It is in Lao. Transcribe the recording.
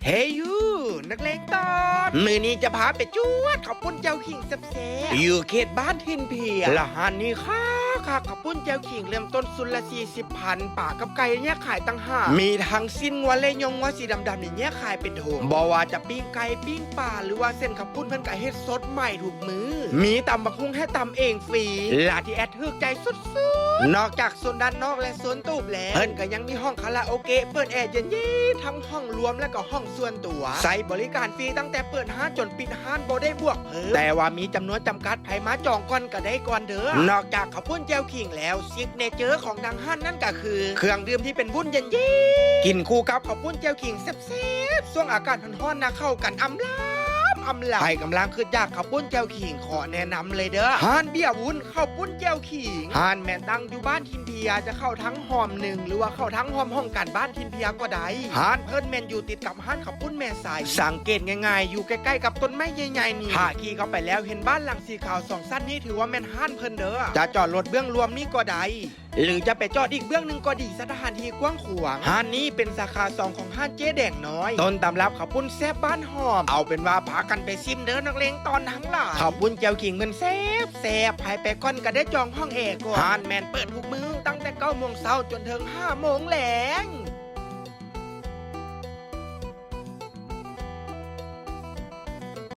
ເຮຢູ ນັກເລງຕອນ ມື້ນີ້ຈະພາໄປຈວດເຂົ້າປຸ້ນແຈ່ວຂີງແຊບໆ ຢູ່ເຂດບ້ານຖິ່ນເພຍ. ລະຮ້ານນີ້ຄັກໆ ເຂົ້າປຸ້ນແຈ່ວຂີງເລີ່ມຕົ້ນຊຸດລະສີ່ສິບພັນ, ປາກັບໄກ່ແຍກຂາຍຕ່າງຫາກ. ມີທັງຊີ້ນງົວ ແລະ ຍອງງົວສີດຳໆນີ້ແຍກຂາຍເປັນຖົງ. ບໍ່ວ່າຈະປີ້ງໄກ່, ປີ້ງປາ ຫຼືວ່າເສັ້ນເຂົ້າປຸ້ນ ເພິ່ນກະເຮັດສົດໃໝ່ທຸກມື້. ມີຕຳບັກຫຸ່ງໃຫ້ຕຳເອງຟຣີ ລະທີ່ແອດຖືກໃຈສຸດໆ. ນອກຈາກໂຊນດ້ານນອກ ແລະ ໂຊນຕູບແລ້ວ, ເພິ່ນກະຍັງມີຫ້ອງຄາຣາໂອເກະເປີດແອເຢັນໆ ທັງຫ້ອງລວມ ແລະ ກະຫ້ອງສ່ວນຕົວ. ໃຊ້ບໍລິການຟຣີຕັ້ງແຕ່ເປີດຮ້ານຈົນປິດຮ້ານ ບໍ່ໄດ້ບວກເພີ່ມ. ແຕ່ວ່າມີຈຳນວນຈຳກັດ, ໃຜມາຈອງກ່ອນກະໄດ້ກ່ອນເດີ. ນອກຈາກເຂົ້າປຸ້ນແຈ່ວຂີງແລ້ວ, ຊິກເນເຈີຂອງທາງຮ້ານນັ້ນກະຄື ເຄື່ອງດື່ມທີ່ເປັນວຸ້ນເຢັນໆ ກິນຄູ່ກັບເຂົ້າປຸ້ນແຈ່ວຂີງແຊບໆ ຊ່ວງອາກາດຮ້ອນໆນະ ເຂົ້າກັນອຳລຳ ອຳລຳ. ໃຜກຳລັງຄຶດຢາກເຂົ້າປຸ້ນແຈ່ວຂີງ ຂໍແນະນຳເລີຍເດີ ຮ້ານເບຍວຸ້ນເຂົ້າປຸ້ນແຈ່ວຂີງ. ຮ້ານແມ່ນຕັ້ງຢູ່ບ້ານຖິ່ນເພຍ, ຈະເຂົ້າທາງຮ່ອມໜຶ່ງ ຫຼືວ່າເຂົ້າທາງຮ່ອມຫ້ອງການບ້ານຖິ່ນເພຍກໍໄດ້. ຮ້ານເພິ່ນແມ່ນຢູ່ຕິດກັບຮ້ານເຂົ້າປຸ້ນແມ່ໄຊ. ສັງເກດງ່າຍໆ ຢູ່ໃກ້ໆກັບຕົ້ນໄມ້ໃຫຍ່ໆນີ້. ຖ້າຂີ່ເຂົ້າໄປແລ້ວເຫັນບ້ານຫຼັງສີຂາວສອງຊັ້ນນີ້ ຖືວ່າແມ່ນຮ້ານເພິ່ນເດີ. ຈະຈອດລົດເບື້ອງລວມນີ້ກໍໄດ້ ຫຼືຈະໄປຈອດອີກເບື້ອງໜຶ່ງກໍດີ, ສະຖານທີ່ກວ້າງຂວາງ. ຮ້ານນີ້ເປັນສາຂາສອງຂອງຮ້ານເຈແດງນ້ອຍ ຕົ້ນຕຳລັບເຂົ້າປຸ້ນແຊບບ້ານຫອມ. ເອົາເປັນວ່າພາກັນໄປຊີມເດີ ນັກເລງຕອນທັງຫຼາຍ. ເຂົ້າປຸ້ນແຈ່ວຂີງແມ່ນແຊບໆ, ໃຜໄປກ່ອນກະໄດ້ຈອງຫ້ອງແອກ່ອນ. ຮ້ານແມ່ນເປີດທຸກມື້ ຕັ້ງແຕ່ເກົ້າໂມງເຊົ້າຈົນເຖິງຫ້າໂມງແລງ.